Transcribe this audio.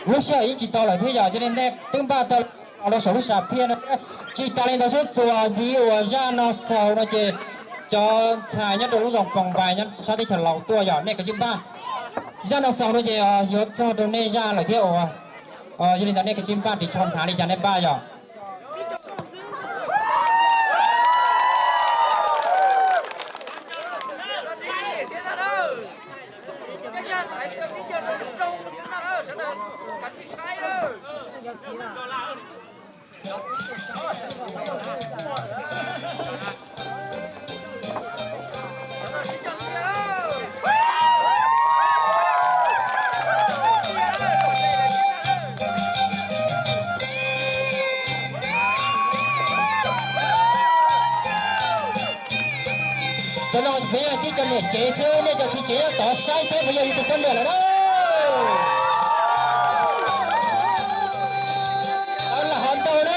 Lub sij hawm yeej tsis tau lawm thiab yom, yog li nej twb npaj tau los rau saum lub sam phiaj no thiab. Tsis tas li ntawd, sab txuas ntxiv uas zaj no xaus no ces cov ntxhais nyob rau lub zos Poos Npais nyob sab teb chaws Laus tuaj yom, nej kav tsij npaj. Zaj no xaus no ces yuav txog rau nej zaj lawm thiab uas, yog li ntawd nej kav tsij npaj ris tsho hnav li cas nej npaj yom. Cov no peb yog tib cov niam tsev xwb, nej cov txiv tsev nyob tod saib saib puas yog yus tus poj niam lawm na. Lam hov ntau na.